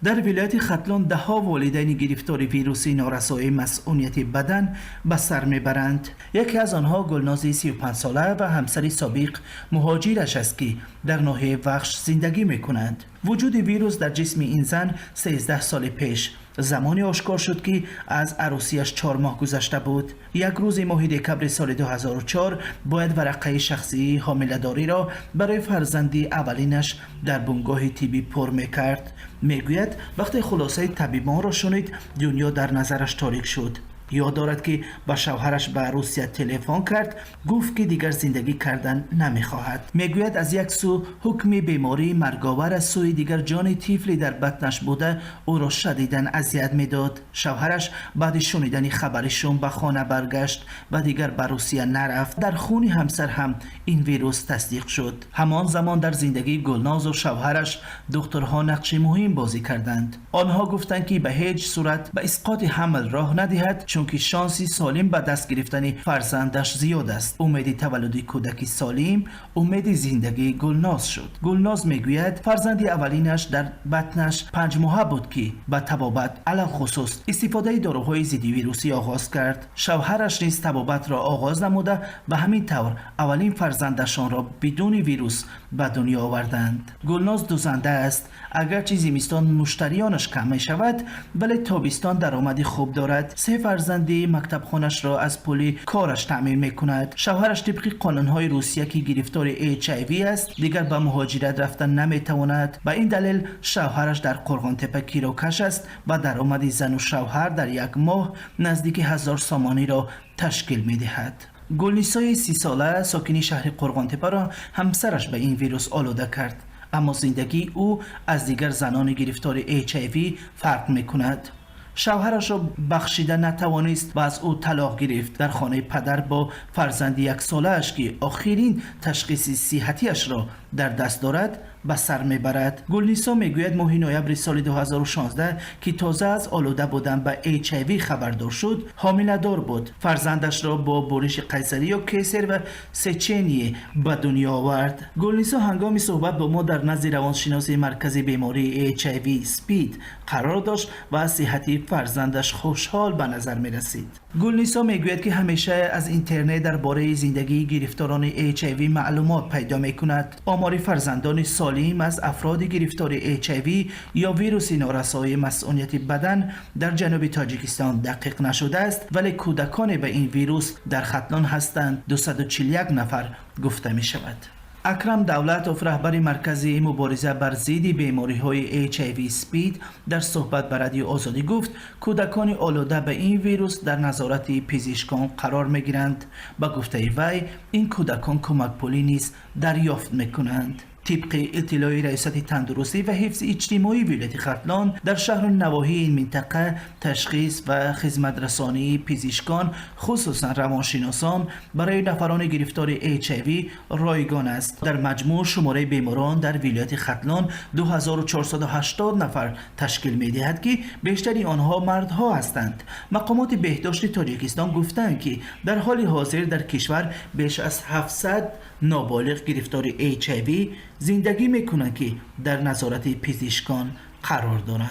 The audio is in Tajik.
Дар вилояти Хатлон даҳҳо волидайни гирифтори вируси норасоии масъунияти бадан ба сар мебаранд. Яке аз онҳо Гулнози 35сола ва ҳамсари собиқ муҳоҷираш аст, ки дар ноҳияи Вахш зиндагӣ мекунанд. Вуҷуди вирус дар ҷисми ин зан 13 соли пеш замоне ошкор шуд, ки аз арӯсияш 4 моҳ гузашта буд. Як рӯзи моҳи декабри соли 2004 бояд варақаи шахсии ҳомиладориро барои фарзанди аввалинаш дар бунгоҳи тиббӣ пур мекард. Мегӯяд, вақте хулосаи табибонро шунид, дунё дар назараш торик шуд. Ёд дорад, ки ба шавҳараш ба Русия телефон кард, гуфт, ки дигар зиндагӣ кардан намехоҳад. Мегӯяд, аз як сӯ ҳукми бемории марговар, аз сӯи дигар ҷони тифле дар батнаш буда ӯро шадидан азият медод. Шавҳараш баъди шунидани хабари шум ба хона баргашт ва дигар ба Русия нарафт. Дар хуни ҳамсар ҳам ин вирус тасдиқ шуд. Ҳамон замон дар зиндагии Гулнозу шавҳараш духтурҳо нақши муҳим бозӣ карданд. Онҳо гуфтанд, ки ба ҳеҷ сурат ба исқоти ҳамл роҳ надиҳад, чунки шонси солим ба даст гирифтани фарзандаш зиёд аст. Умеди таваллуди кӯдаки солим умеди зиндагии Гулноз шуд. Гулноз мегӯяд, фарзанди аввалинаш дар батнаш 5моҳа буд, ки ба табобат, алалхусус истифодаи доруҳои зиддивирусӣ, оғоз кард. Шавҳараш низ табобатро оғоз намуда, ба ҳамин тавр аввалин фарзандашонро бидуни вирус ба дунё оварданд. Гулноз дузанда аст. Агарчи зимистон муштариёнаш кам мешавад, вале тобистон даромади хуб дорад. Се фарзанди мактабхонашро аз пули кораш таъмин мекунад. Шавҳараш тибқи қонунҳои Русия, ки гирифтори HIV аст, дигар ба муҳоҷират рафта наметавонад. Ба ин далел шавҳараш дар Қурғонтепа кирокаш аст ва даромади зану шавҳар дар як моҳ наздики 1000 сомониро ташкил медиҳад. Гулнисои 30сола, сокини шаҳри Қурғонтепаро ҳамсараш ба ин вирус олуда кард, аммо зиндагии ӯ аз дигар занони гирифтори HIV фарқ мекунад. Шавҳарашро бахшида натавонист ва аз ӯ талоқ гирифт. Дар хонаи падар бо фарзанди яксолааш, ки охирин ташхиси сиҳатиашро дар даст дорад, ба сар мебарад. Гулнисо мегӯяд, моҳи ноябри соли 2016, ки тоза аз олуда будан ба HIV хабардор шуд, ҳомиладор буд. Фарзандашро бо буриши қайсарӣ ё кесарево сечение ба дунё овард. Гулнисо ҳангоми суҳбат бо мо дар назди равоншиноси маркази бемории HIV СПИД қарор дошт ва аз сиҳати фарзандаш хушҳол ба назар мерасид. Гулнисо мегӯяд, ки ҳамеша аз интернет дар бораи зиндагии гирифторони HIV маълумот пайдо мекунад. Омори фарзандони солим аз афроди гирифтори HIV ё вируси норасоии масъунияти бадан дар ҷануби Тоҷикистон дақиқ нашудааст, вале кӯдаконе ба ин вирус дар Хатлон ҳастанд 241 нафар гуфта мешавад. Акрам Давлатов, раҳбари маркази мубориза бар зидди бемориҳои HIV СПИД, дар суҳбат ба Радиои Озодӣ гуфт, кӯдакони олуда ба ин вирус дар назорати пизишкон қарор мегиранд. Ба гуфтаи вай, ин кӯдакон кӯмакпулӣ низ дарёфт мекунанд. Тибқи иттилои Раёсати тандурустӣ ва ҳифзи иҷтимоии вилояти Хатлон, дар шаҳру навоҳии ин минтақа ташхис ва хизматрасонии пизишкон, хусусан равоншиносон, барои нафарони гирифтори HIV ройгон аст. Дар маҷмӯъ шумораи беморон дар вилояти Хатлон 2480 нафар ташкил медиҳад, ки бештари онҳо мардҳо ҳастанд. Мақомоти беҳдошти Тоҷикистон гуфтанд, ки дар ҳоли ҳозир дар кишвар беш аз 700 ноболиғ гирифтори HIV зиндагӣ мекунанд, ки дар назорати пизишкон қарор доранд.